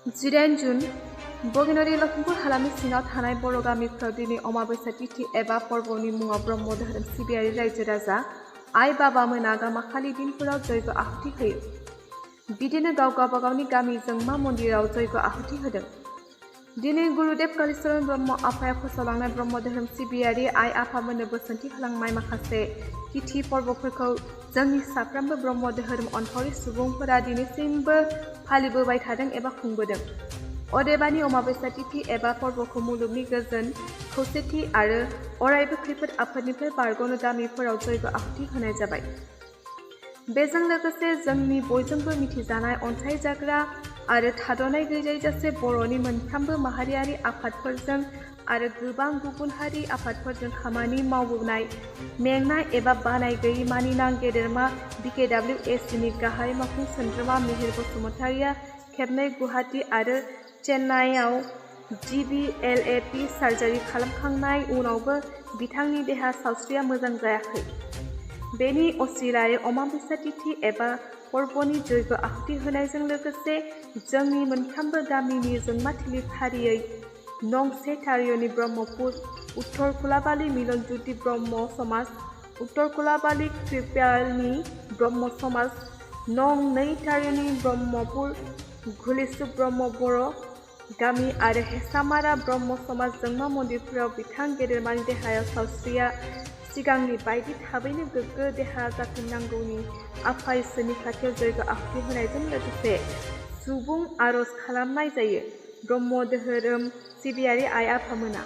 18 जुन बगिनरी लखिमपुर हालामनि सिङाव थानाय बर' गामिफ्राव दिनै अमाबैसा तिथि एबा पर्वनि मुङाव ब्रह्म धोरोम सिबियारि रायजो राजा आइ बाबामोना गामाखालि दिनफोराव जयग आहुति होयो। बिदिनो गावगाबागावनि गामि जोंमा मन्दिराव जयग आहुति होदों। दिनै गुरुदेव कालीचरण ब्रह्म आफाया फोसावलांनाय ब्रह्म धोरोम सिबियारि आइ आफामोननो बोसोनथि होलांनाय माखासे तिथि पर्वफोरखौ जोंनि साफ्रोमबो ब्रह्म धोरोम अनफावरि सुबुंफोरा दिनैसिमबो फालिबोबाय थादों एबा खुंबोदों। अदेबानि अमाबैसा तिथि एबा पर्वखौ मुलुगनि गोजोन खौसेथि आरो अरायबो खैफोद आफोदनिफ्राय बारग'नो गामिफोराव जयग आहुति होनाय जाबाय। बेजों लोगोसे जोंनि बयजोंबो मिथिजानाय अनसायजाग्रा आरो थाद'नाय गैजासे बर'नि मोनफ्रोमबो माहारियारि आफादफोरजों आरो गोबां गुबुन हारि आफादफोरजों खामानि मावबोनाय मेंनाय एबा बानाय गैयै मानिनां गेदेरमा BKWACनि गाहाय मावफुं सोद्रोमा मिहिर बसुमतारिया खेबनै गुवाहाटी आरो चेन्नाईआव DBLAP सार्जारि खालामखांनाय उनावबो बिथांनि देहा सावस्रिया मोजां जायाखै। बेनि असिलायै अमाबैसा तिथि एबा पर्वनि जयग आहुति होनायजों लोगोसे जोंनि मोनफ्रोमबो गामिनि जोंमाथिलि फारियै नं 1 टारिय'नि ब्रह्मपुर, उत्तर कुलाबाली मिलन ज्योति ब्रह्म समाज, उत्तर कुलाबाली कृपालनि ब्रह्म समाज, नं 2 टारिय'नि ब्रह्मपुर घुलिसु ब्रह्म बर' गामि आरो हेसामारा ब्रह्म समाज जोंमा मन्दिरफोराव बिथां गेदेरमानि देहायाव सावस्रिया सिगांनि बायदि थाबैनो गोग्गो देहा जाफिननांगौनि आफा इसोरनि खाथियाव जयग आहुति होनायजों लोगोसे सुबुं आरज खालामनाय जायो। ब्रह्म धोरोम सिबियारि आइ आफामोना